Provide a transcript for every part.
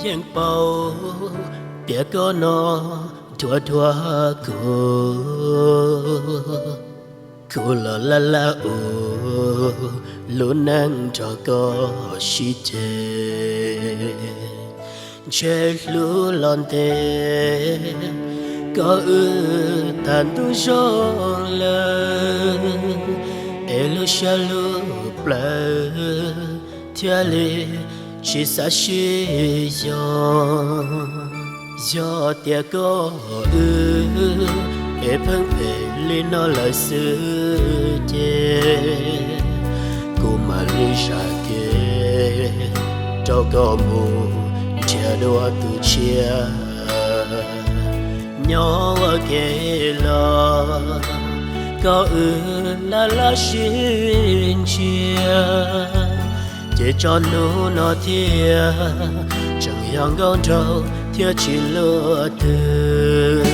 Yeej paub tias koj no dhuav dhuav kuv, kuv los laj laj ua lub neej nrog koj sib ceg. Ntshe hlub los ntev, koj wb tag ntuj zoo lawm, es lub siab lub plawv thiaj li tsis xav sib yos. Yog tias koj wb es pheej phem li no lawm xwb ces kuv mam li zam kev rau koj mus nrhiav dua tus tshiab. Nyob ua ke los koj wb laj laj sib ntsia, ces txog hnub no thiab tseem yog nkauj nraug thiab tsis luaj twg.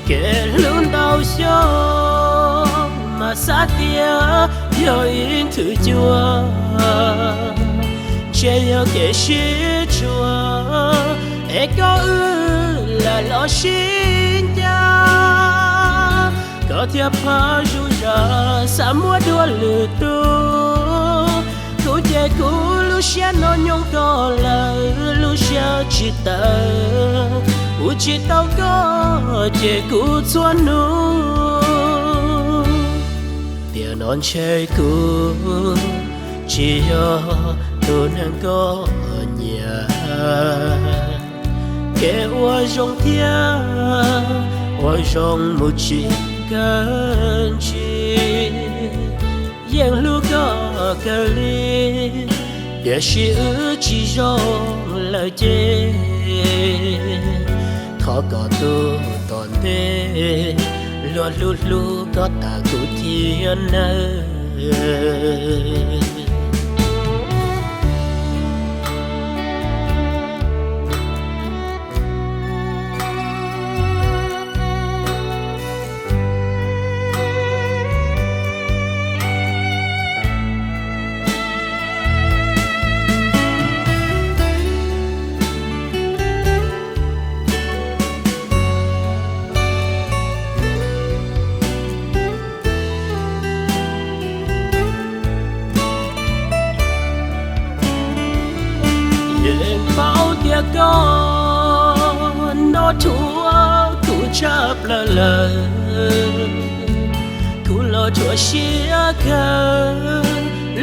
Kev hlub ntau xyoo mas xav tias yog ib nthwv cua, ntshe yog kev sib tshua es koj wb lam los sib ncaj. Koj thiaj phaj zuj zus xav muab dua lwm tus, kuv ces kuv lub siab no nyob koj lawm, lub siab tsis tawm, kuv tsis tau koj ces kuv txhua hnub. Tiam no ntshe kuv tsis yog tus neeg koj nyiam. Kev ua zoo thiab ua zoo mus tsis kawg ntsis, yeej hlub koj kawg li, tiam sis wb tsis zoo lawm ces thov kom tus tom ntej luag hlub hlub koj tas kuv thiab nawb. Yeej paub tias koj no dhuav kuv tshaj plaws lawm, kuv los tsuas siab kawg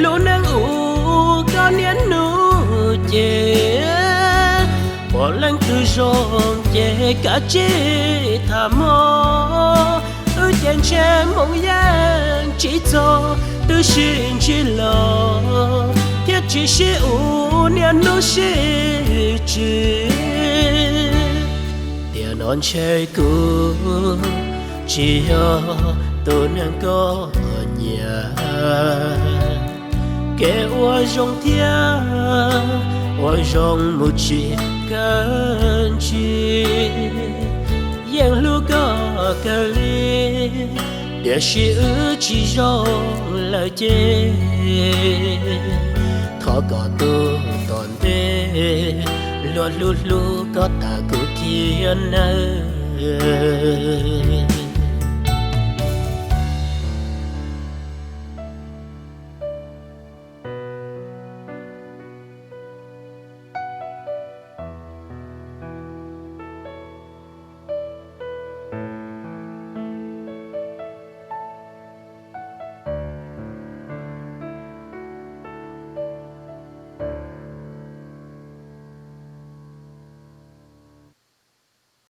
lub neej ua koj niaj hnub ces pom leej twg zoo ces kav tsij tham mog. Wb ces ntshe hmoov yeej tsis txog, twb sib ntsib los thiab tsis sib ua niaj hnub sib tsim. Tiam no ntshe kuv tsis yog tus neeg koj nyiam. Kev ua zoo thiab ua zoo mus tsis kawg ntsis, yeej hlub koj kawg li, tiam sis wb tsis zoo lawm ces thov kom tus tom ntej luag hlub hlub koj tas kuv thiab nawb.